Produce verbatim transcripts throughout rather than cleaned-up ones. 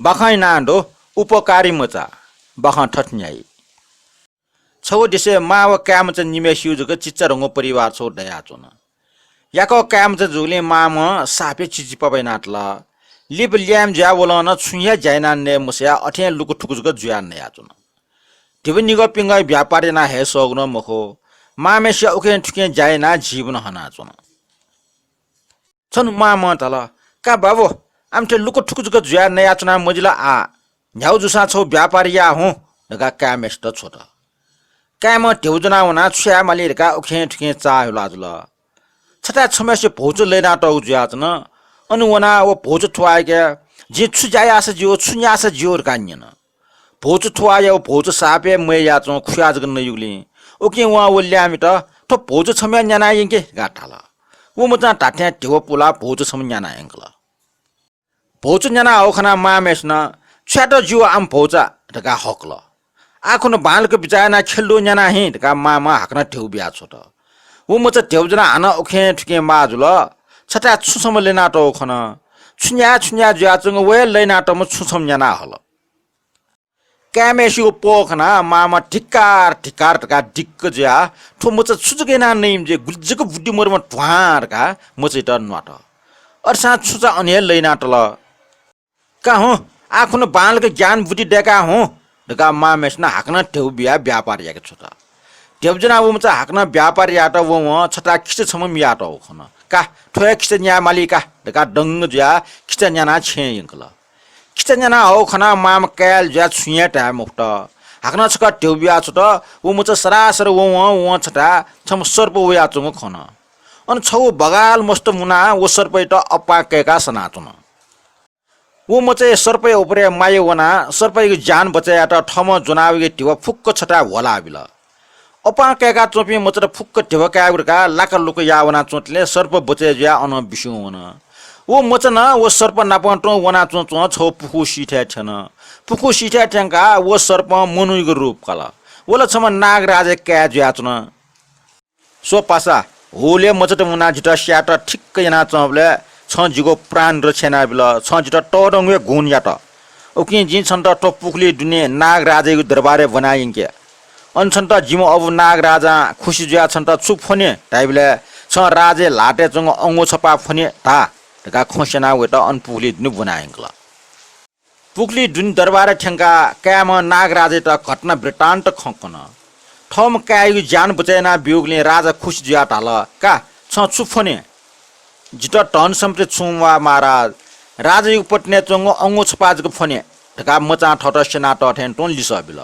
बाखं यानाः दु, उपकारी मचा। बाखं थथे न्ह्याइ। छगू देशय् मां व काय्‌मचा निम्हय्‌सिगु जक चिचाधंगु परिवार छगू दयाच्वन। याकः काय्‌मचा जूगुलिं मांम्हं साप हे चिचिपापा यानातल। लिपा ल्याय्‌म्ह जुयाः वलं नं छुं हे ज्या यानाः नये मसयाः अथें लुकुथुकु जक जुयाः नयाच्वन। धिबा निगः पिंगः व्यापार यानाः हये सःगु नं मखु, मांम्हय्‌सिया उखें थुखें ज्या यानाः जीवन हनाच्वन। छन्हु मांम्हं धाल, "का बाबु, आमथे लुकुथुकु जक जुयाः नयाच्वना मजिल, आः न्ह्यागु जूसां छगू व्यापार या हुँ," धकाः काय्‌म्हय्‌सित छ्वत। काय्‌म्हं ध्यबा ज्वनाः वनाः छु याये माली धकाः उखें थुखें चाःहिला जुल। छथाय् छम्हय्‌सित भौचा लय्‌नातःगु जुयाच्वन। अन वनाः व भौचा थुवाःयाके, "जिं छु ज्या याःसा ज्यू, छु न्याःसा ज्यू?" धकाः न्यन। भौचा थुवाःया व भौचा साप हे मय् याःच्वंगु खुयाः जक नइगुलिं उकिं वं व ल्याय्‌म्हयात, "थ्व भौचा छम्ह न्यानाः यंकि" धकाः धाल। व मचां धात्थें ध्यबा पुलाः भौचा छम्ह न्यानाः यंकल। भौचा न्याना हःगु खनाः मांम्हय्‌सिनं, "छु यात ज्यू आम भौचा?" धकाः हकल। "आः खुन्हु बांलाक बिचाः यानाः ख्यलुदु न्याना हिँ" धकाः मांम्हं हाकनं ध्यबा बियाछ्वत। व मचा ध्यबा ज्वनाः हानं उखें थुखें माः जुल। छथाय् छुं छम्ह लय्‌नातःगु खन। छु न्याये छु न्याये जुयाच्वंगु व हे लय्‌नातःम्ह छुं छम्ह न्याना हल। काय्‌म्हय्‌सिगु पौ खनाः मांम्हं "धिक्कार, धिक्कार" धकाः दिक्क जुयाः, "थ्व मचा छु जक यानाः नइम्ह जुइ, गुलि जक बुद्धि मदुम्ह ध्वाँ" धकाः मचायात न्वात। अथेसां छुं चा अन हे लय्‌नातल। "का हुँ, आः खुन्हु बांलाक ज्ञान बुद्धि दय्‌का हुँ" धकाः मांम्हय्‌सिनं हाकनं ध्यबा बियाः व्यापार याके छ्वत। ध्यबा ज्वनाः व मचा हाकनं व्यापार यायेत वंवं छथाय् खिचा छम्ह मियातःगु खन। "का, थ्व हे खिचा न्याये माली का" धकाः दंग जुयाः खिचा न्यानाः छेँय् यंकल। खिचा न्याना हःगु खनाः मांम्ह काय्‌ल जुयाः छुं हे धाये मफुत। हाकनं छकः ध्यबा बियाछ्वत। व मचा सरासर वंवं वं छथाय् छम्ह सर्प वयाच्वंगु खन। अन छगू बगाल मस्त मुनाः व सर्पयात अप्पां कय्‌काः सनाच्वन। व मचाया सर्पया उपरय् माया वनाः सर्पयागु ज्यान बचय् यायेत थःम्हं ज्वनावःगु धिबा फुक्क छथाय् ह्वलाबिल। अप्पां कय्‌काच्वंपिं मचात फुक्क धिबा कायेगु धकाः लाकालुक याः वनाच्वंतले सर्प बचय् जुयाः अनं बिस्युं वन। व मचा नं व सर्प नाप तुं वनाच्वंच्वं छगू पुखू सिथय् थ्यन। पुखू सिथय् थ्यंकाः व सर्पं मनूयागु रूप काल। व ला छम्ह नागराजया काय् जुयाच्वन। "स्व पासा, हुलय् मचात मुनाः जितः स्यायेत ठिक्क यानाच्वंबलय् छं जिगु प्राण रक्षा यानाबिल। छं जितः तःधंगु हे गुण यात। उकिं जिं छन्त थ्व पुखुलिइ दुने नागराजयागु दरबारय् ब्वना यंके। अन छन्त जिम्ह अबु नागराजां खुसि जुयाः छन्त छु फ्वने धाइबलय् छं राजाया ल्हातय् च्वंगु अंगू छपा फ्वने धा" धकाः खँ स्यनाः वयात अन पुखुलिइ दुने ब्वना यंकल। पुखुलिइ दुने दरबारय् थ्यंकाः काय्‌म्हं नागराजायात घटना वृत्तान्त खँ कन। थःम्ह काय्‌यागु ज्यान बचय् यानाः ब्यूगुलिं राजा खुसि जुयाः धाल, "का, छं छु फ्वने? जितः धन सम्पत्ति छुं म्वाः महाराज, राजायागु पत्नीय् च्वंगु अंगू छपा जक फ्वने" धकाः मचां थःत स्यनातः थें तुं लिसः बिल।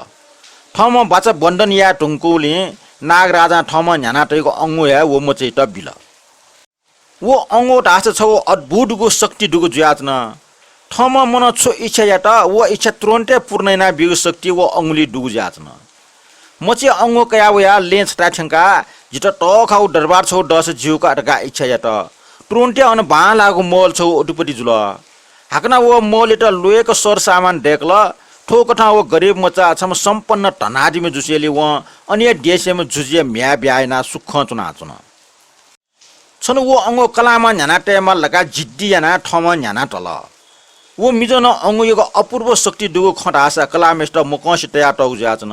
थःम्हं बाचा बन्धन याये धुंकूगुलिं नागराजां थःम्हं न्ह्यानातःगु अंगू हे व मचायात बिल। व अंगू धाःसा छगू अद्भुतगु शक्ति दुगु जुयाच्वन। थःम्हं मनं छु इच्छा यात, व इच्छा तुरुन्ते पूर्ण यानाबीगु शक्ति व अंगुलिइ दुगु जुयाच्वन। मचां अंगू कयाः वयाः लँय् छथाय् थ्यंकाः जितः तःखागु दरबार छगू दःसा ज्यू का धकाः इच्छा यात। तुरुन्ते अन बांलाःगु महल छगू उत्पत्ति जुल। हाकनं व महलयात ल्वय्क सरसामान दय्कल। थुकथं व गरीब मचा छम्ह सम्पन्न धनाढ्यम्ह जुसेंलि वं अन हे देशयाम्ह जुजुया म्ह्याय् ब्याहा यानाः सुखं च्वनाच्वन। छन्हु व अंगू कलाःम्हं न्ह्याना तयेमाल धकाः जिद्दी यानाः थःम्हं न्ह्याना तल। व मिजं नं अंगूयागु अपूर्व शक्ति दुगु खँ धाःसा कलाःम्हय्सित मकंसे तयातःगु जुयाच्वन।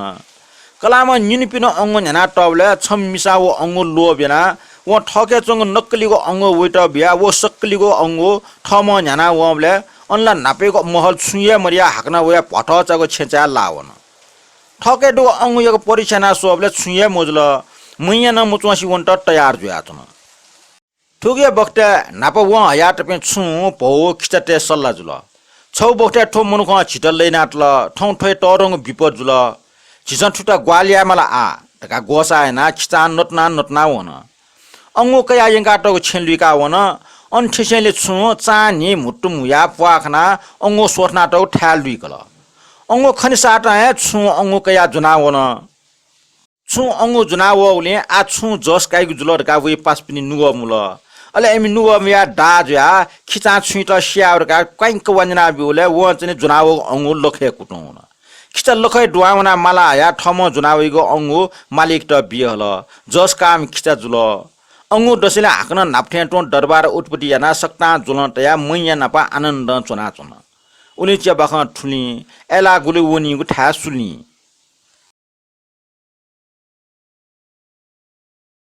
कलाःम्हं निन्हुपिन्हु अंगू न्ह्याना तःबलय् छम्ह मिसां व अंगू लोभ यानाः वं थःके च्वंगु नक्कलिगु अंगू वयात बियाः व सक्कलिगु अंगू थःम्हं न्ह्याना वंबलय् अन ला न्हापायागु महल छुं हे मदयाः हाकनं वयाः भ्वाथःचागु छेँचाय् लाः वन। थःके दुगु अंगूयागु परीक्षा यानाः स्वःबलय् छुं हे मजुल। मंया नं मच्वंसे वनेत तयार जुयाच्वन। थुकिया बखतय् न्हापा वं हयातःपिं छुं, भौ, खिचातय् सल्लाह जुल। छगू बखतय् थ्व मनुखं झीत लय्नातल, थौं थ्व हे तःधंगु विपद जुल। झीसं थुकित ग्वाहालि यायेमाल आः धकाः ग्वसाः यानाः खिचां नतुना नतुना वन। अंगू कयाः यंकातःगु छेँ लुइका वन। अन थ्यंसेंलि छुं चां न्हि म्हुतुम हुयाः प्वाः खनाः अंगू स्वथनातःगु थाय् लुइकल। अंगू खनेसातं हे छुं अंगू कयाः ज्वना वन। छुं अंगू ज्वना वःगुलिं आः छुं जस काइगु जुल धकाः वइ पासापिनि नुगः मुल। अले इमि नुगः मुयाः दाः जुयाः खिचां छुइत स्यायेगु धकाः क्वाइंक वान्यना ब्यूबलय् वं चाहिँ ज्वना वःगु अंगू लखय् कुतुं वन। खिचा लखय् दुहां वनाः माला हयाः थःम्हं ज्वना वइगु अंगू मालिकत बिये हल। जस काःम्ह खिचा जुल। अंगू दसेंलि हाकनं न्हापा थें तुं दरबार उत्पत्ति यानाः सकतां ज्वलं तयाः मंया नाप आनन्दं च्वनाच्वन। उलिं च्याबाखं थुलिं, अय्‌लाः गुलि वनीगु थाय् सुलिं।